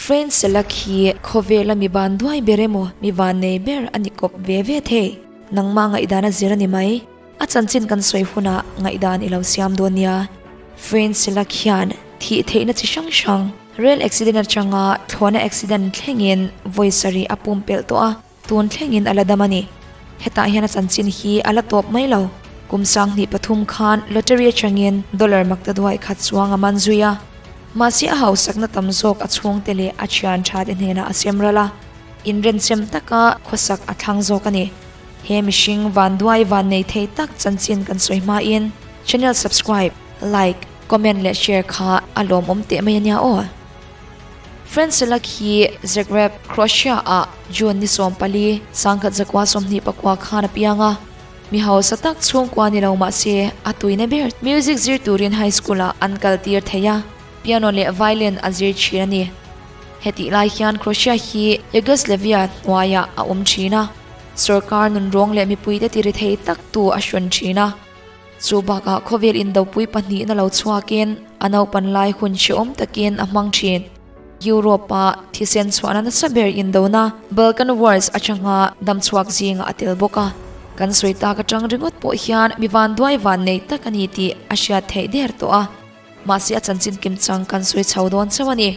Friend Selak hi khawvela mi van duai ber emaw mi van nei ber a ni kawp ve ve thei. Nangmah ngaihdan a zir a ni mai. A chanchin kan sawi hunah ngaihdan i lo siam dawn nia. Friend Selak hian thih theihna chi hrang hrang, rail accident atanga thlawhna accident thlengin vawi sarih a pumpelh tawh a. Tun thlengin a la dam a ni. Hetah hian a chanchin hi a la tawp mai lo. Kum 2003 khan lottery atangin dollar maktaduai khat chuang a man zui a. Mahse a hausakna tam zawk a chhungte leh a thian tha te hnenah a sem ral a. Inrenchem taka khawsak a thlang zawk a ni. He mihring vanduai van nei thei tak chanchin kan sawi hmain channel subscribe, like, comment leh share kha a lawmawm teh mai a nia aw. Francelak hi Zagreb, Croatia-ah June ni 14, 1924 khan a piang a. Mi hausa tak chhungkua ni lo mah se a tuina ber music zir turin high school-ah an kal tir thei a, piano leh violin a zir thin a ni. Hetih lai hian Croatia hi Yugoslavia hnuaiah a awm thin a, sorkar nunrawng leh mipuite ti ri thei tak tu a hrawn thin a. Chu bakah khawvel indopui pahnihna lo chhuakin a naupan lai hun hrehawm takin a hmang thin. Europe-a thisen chhuahna nasa ber indona Balkan Wars atanga damchhuak zingah a tel bawk a. Kan sawi tak atang ringawt pawh hian mi vanduai vannei tak a ni tih a hriat theih der tawh a. Mahse a chanchin kimchang kan sawi chho dawn chauh a ni.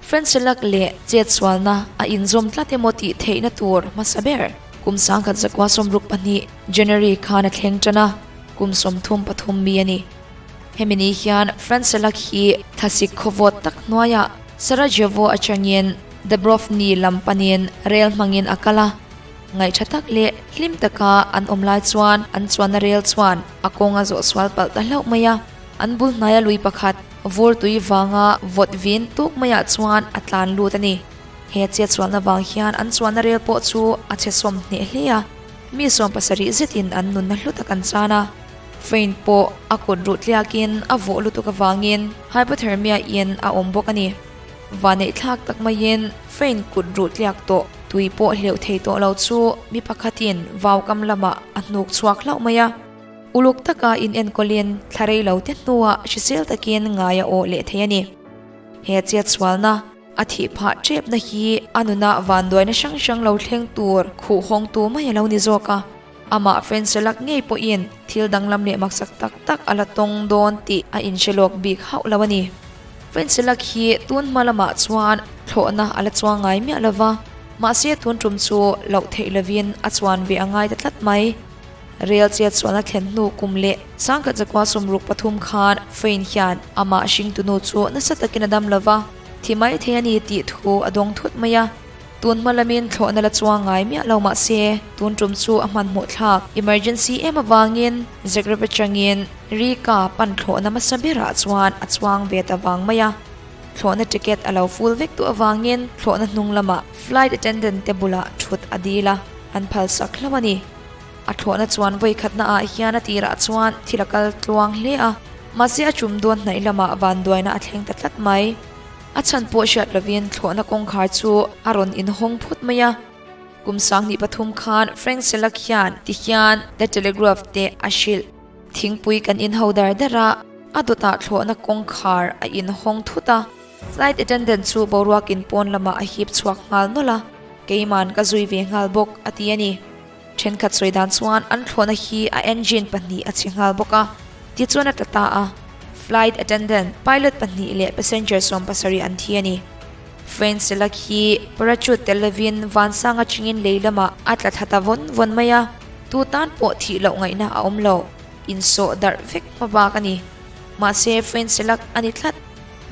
Francelak leh chetsualna a inzawm tlat emaw tih theihna tur hmasa ber kum 1962 January khan a thleng tan a, kum 33 mi a ni. Hemi ni hian Francelak hi thlasik khawvawt tak hnuaiah Sarajevo atangin Dubrovnik lam panin rel hmangin a kal a. Ngaihṭha tak leh hlim taka an awm lai chuan an chuanna rel chuan a kawng a zawh sual palh ta hlauh mai a. An bul hnaia lui pakhat vur tui vanga vawt vin tuk maiah chuan a tlan lut a ni. He chetsualna vang hian an chuanna rel pawh chu a chhe sawm hneh hle a, mi 70 zetin an nunna hlu tak an chan a. Fein pawh a kut ruh tliakin a vawh lutuk avangin hypothermia in a awm bawk a ni. Vaneih thlak tak maiin Fein kut ruh tliak tawh tui pawh hleuh thei tawh lo chu mi pakhatin vaukam lamah a hnuk chhuak hlauh mai a. Uluk taka inenkawlin thla rei lo te hnuah hrisel takin ngai a awh leh thei a ni. He chetsualna, a thih phah tepna hi a nuna vanduaina hrang hrang lo thleng tur khuh hawngtu mai a lo ni zawk a. Amah Frenselak ngei pawhin thil danglam leh maksak tak tak a la tawng dawn tih a inhre lawk bik hauh lo a ni. Frenselak hi tun hma lamah chuan thlawhna a la chuang ngai miah lo va, mahse tun tum chu loh theih lovin a chuan ve a ngai ta tlat mai. Rel chetsualna thlen hnu kum leh 1963 khan Fein hian amah hringtunu chu nasa takin a dam lo va, thi mai thei a ni tih thu a dawng thut mai a. Tun hma lamin thlawhna la chuang ngai miah lo mah se, tun tum chu a hmanhmawh thlak emergency em avangin Zagreb atangin Riga pan thlawhna hmasa berah chuan a chuang ve ta vang mai a. Thlawhna ticket a lo full vek duh avangin thlawhna hnung lamah flight attendant te bulah thut a dil a, an phalsak hlauh a ni. A thlawhna chuan vawi khatna ah hian a tirah chuan thil a kal tluang hle a, mahse a tum dawn hnaih lamah vanduaina a thleng ta tlat mai. A chhan pawh hriat lovin thlawhna kawngkhar chu a rawn inhawng phut mai a. Kum 2003 khan Frank Selak hian ti hian The Telegraph te a hrilh. Thingpui kan inho dar dar a, a dawtah thlawhna kawngkhar a inhawng thut a. Flight attendant chu boruakin pawn lamah a hip chhuak nghal nawlh a, keiman ka zui ve nghal bawk a ti a ni. Thenkhat sawi dan chuan an thlawhna hi a engine pahnih a chhe nghal bawk a, tichuan a tla ta a. Flight attendant, pilot pahnih leh passenger 70 an thi a ni. Frank Selak hi parachute tel lovin vansang atangin lei lamah a tla thla ta vawn vawn mai a, tu tan pawh thih loh ngaihna a awm lo, insawh darh vek hma bak a ni. Mahse Frank Selak a ni tlat.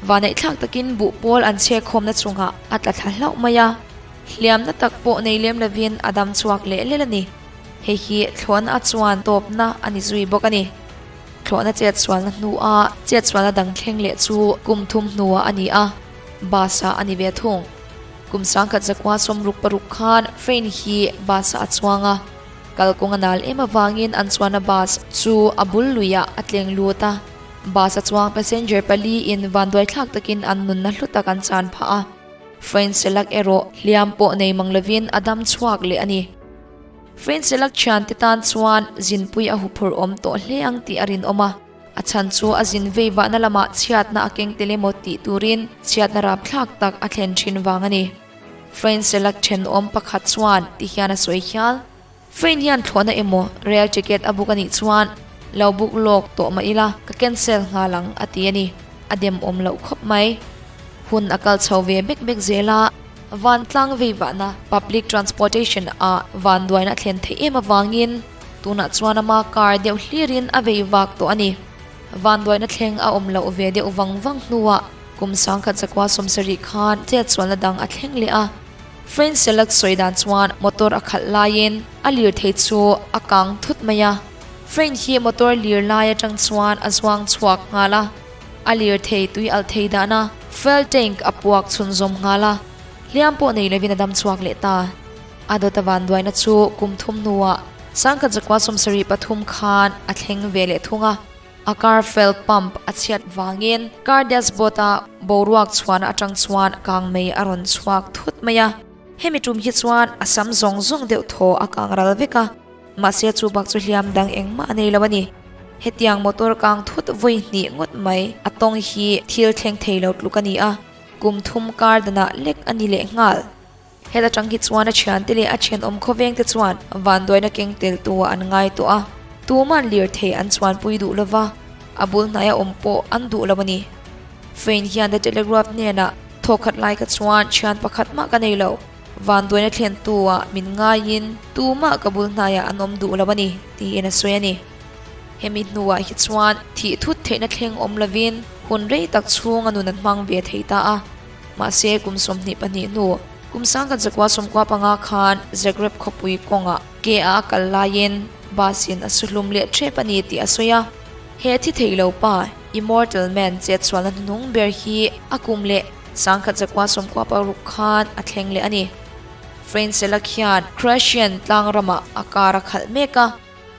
Vaneihthlak takin buh pawl an chhekkhawmna chungah a tla thla hlauh mai a. Hliamna tak pawh nei lem lovin a dam chhuak leh lel a ni. Hei hi thlawhna a chuan tawpna a ni zui bawk a ni. Thlawhna chetsualna hnua chetsualna dang thleng leh chu kum thum hnuah a ni a, bus-ah a ni ve thung. Kum 1966 khan Fein hi bus-ah a chuang a, kalkawng a nal em avangin an chuanna bus chu a bul luiah a tleng lut a. Bus a chuang passenger pali in vanduaithlak takin an nunna hlu tak an chan phah a. Fein Selak erawh hliam pawh nei mang lovin a dam chhuak leh a ni. Fein Selak thiante tan chuan zinpui a huphurh awm tawh hle ang tih a rinawm a. A chhan chu a zin vei vahna lamah chhiatna a keng tel emaw tih turin chhiatna rapthlak tak a thlen thin vang a ni. Frane Selak thenawm pakhat chuan ti hian a sawi hial. Frane hian thlawhna emaw rail ticket a book a nih chuan lo book lawk tawh mah ila ka cancel nghal ang a ti a ni. A dem awm loh khawp mai. Hun a kal chho ve bek bek zel a, vantlang vei vahna public transportation ah vanduaina a thlen theih em avangin tunah chuan ama car deuh hlirin a vei vak tawh a ni. Vanduaina thleng a awm loh ve deuh vang vang hnuah kum sangkhat zakua sawmsarih khan chetsualna dang a thleng leh a. Frane Selak sawi dan chuan motor a khalh laiin a lirthei chu a kang thut mai a. Frane hi motor lir lai atang chuan a zuang chhuak nghal a. A lirthei tui alh thei dahna fuel tank a puak chhunzawm nghal a, hliam pawh nei lovin a dam chhuak leh ta. A dawta vanduaina chu kum thum hnuah sangkhat zakua 73 khan a thleng ve leh thung a. A car fuel pump a chhiat vangin car dashboard a boruak chhuahna atang chuan kangmei a rawn chhuak thut mai a. Hemi tum hi chuan a sam zawng zawng deuh thaw a kang ral vek a. Mahse chu bak chu hliam dang engmah a nei lo a ni. Hetiang motor kang thut vawi hnih ngawt mai a tawng hi thil thleng thei lo tluk a ni a, kum thum kar danah lek a ni leh nghal. Heta tang hi chuan a thiante leh a thenawm khawveng te chuan vanduaina keng tel tu ah an ngai tawh a, tuman lirthei an chuanpui duh lova, a bul hnaia awm pawh an duh lo a ni. Fein hian The Telegraph hnenah thawkhat lai kha chuan thian pakhat mah ka nei lo. Vanduaina thlentu ah min ngaiin tumah ka bul hnaiah an awm duh lo a ni, tiin a sawi a ni. Hemi hnuah hi chuan thih thut theihna thleng awm lovin hun rei tak chhung a nun an hmang ve thei ta a. Mahse, kum 22 hnu, kum sangkhat zakua 95 khan Zagreb khawpui kawngah ke a a kal laiin bus in a su hlum leh ṭhep a ni tih a sawi a. He thi thei lo pa, Immortal Man chetsualna hnuhnung ber hi a kum leh sangkhat zakua 96 khan a thleng leh a ni. Frainsela khian Croatian tlang ramah a car a khalh mek a,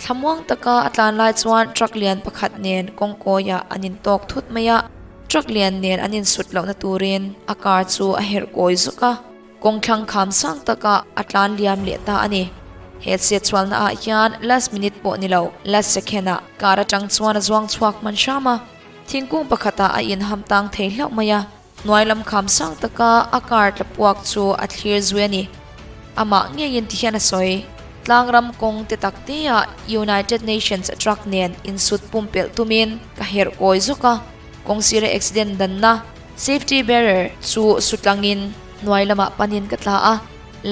thlamuang taka a tlan lai chuan truck lian pakhat nen kawngkawiah an intawk thut mai a, truck lian nen an insut lohna turin a car chu a herh kawi zuk a. Kawngthlang kham sang takah a tlan liam leh ta a ni. He chetsualna ah hian last minute pawh ni lo, last second ah car atang chuan a zuang chhuak hman hram a. Thingkung pakhatah a inham tang thei hlauh mai a, hnuai lam kham sang taka a car tla puak chu a thlir zui a ni. Amah ngeiin ti hian a sawi. Tlangram kawng te tak te ah United Nations truck nen insut pumpelh tumin ka herh kawi zawk a, kawng sira accident danna safety barrier chu sutlangin Hnuai lamah panin ka tla a,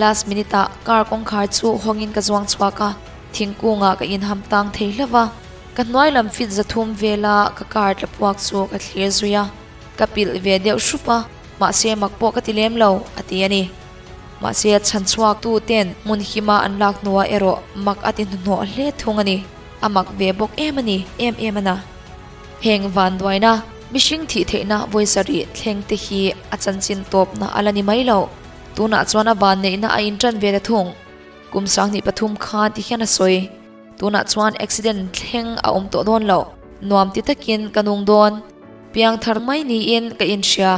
last minute ah car kawngkhar chu hawngin ka zuang chhuak a, thingkungah ka inham tang thei hlauh a, ka hnuai lam fit 300 vela ka car tla puak chu ka thlir zui a, ka pilh ve deuh hrup a, mahse mak pawh ka ti lem lo, a ti a ni. Mahse chhan chhuak tu ten hmun hima an lak hnuah erawh mak a ti hnuhnawh hle thung a ni, a mak ve bawk em a ni, em em a na. Heng vanduaina, mihring thih theihna vawi sarih thleng te hi a chanchin tawpna a la ni mai lo. Tunah chuan a vanneihna a inṭan ve ta thung. Kum 23 khan ti hian a sawi. Tunah chuan accident thleng a awm tawh dawn lo. Nuam ti takin ka nung dawn. Piang thar mai niin ka inhria.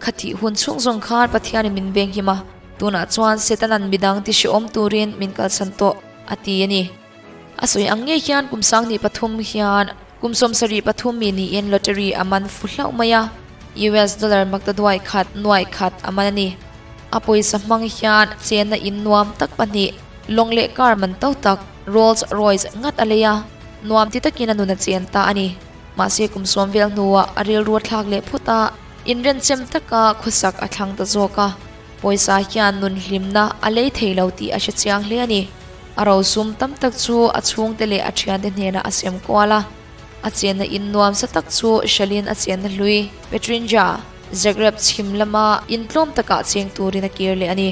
Khatih hun chhung zawng khan Pathianin min venghim a, tunah chuan Setanan midang ti hrehawm turin min kalsan tawh, a ti a ni. A sawi ang ngei hian kum 23 hian kum 73 mi niin lottery a man fu hlauh mai a, US dollar maktaduai khat nuai khat a man a ni. A pawisa hmang hian chenna in nuam tak pahnih, lawng leh car man to tak, Rolls Royce ngat a lei a, nuam ti takin a nun a chen ta a ni. Mahse kum 10 vel hnuah a rilru a thlak leh phut a, inrenchem taka khawsak a thlang ta zawk a. Pawisa hian nun hlimna a lei thei lo tih a hre chiang hle a ni. A rosum tam tak chu a chhungte leh a thiante hnenah a sem kual a. A chenna in nuam sa tak chu Shalin a chenna hlui, Petrinja, Zagreb chhim lama in tlawm takah cheng turin a kir leh a ni.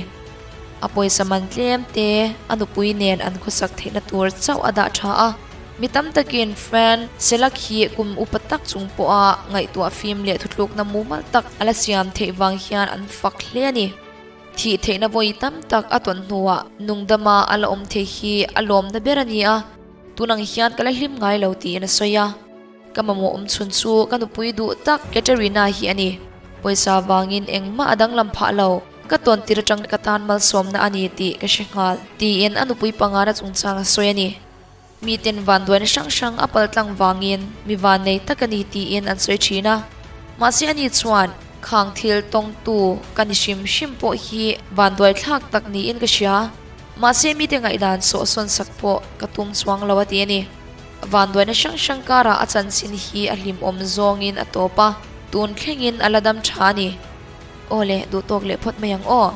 A pawisa man tlem te a nupui nen an khawsak theihna tur chauh a dah tha a. Mi tam takin Fran Selak hi kum upa tak chung pawha ngaihtuah fim leh thutlukna mumal tak a la siam theih vang hian an fak hle a ni. Thih theihna vawi tam tak a tawn hnuah nungdama a la awm thei hi a lawmna ber a ni a, tunang hian ka la hlim ngai lo tiin a sawi a. Ka mamawh awm chhun chu ka nupui duh tak Katerina hi a ni. Pawisa vangin engmah a danglam phah lo, ka tawn tir atang ka tan malsawmna a ni tih ka hre nghal, tiin a nupui pangana chungchang a sawi a ni. Miten vanduaina hrang hrang a paltlang vangin mi vannei tak a ni tiin an sawi thin a. Mahse ani chuan khang thil tawngtu ka ni hrim hrim pawh hi vanduai thlak tak niin ka hria. Mahse mite ngaihdan sawhsawn sak pawh ka tum chuang lo a ti a ni. Vanduaina hrang hrang karah a chanchin hi a hlimawm zawngin a tawp a, tun thlengin a la dam tha a ni. Aw le, duh tawk leh phawt mai ang aw.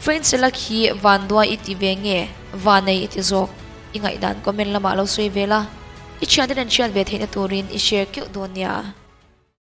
Friendsela khi vanduai i ti ve nge, vanei i ti zawk. I ngaihdan comment lamah lo sawi ve la, i thianten an hriat ve theihna turin i share keuh dawn nia.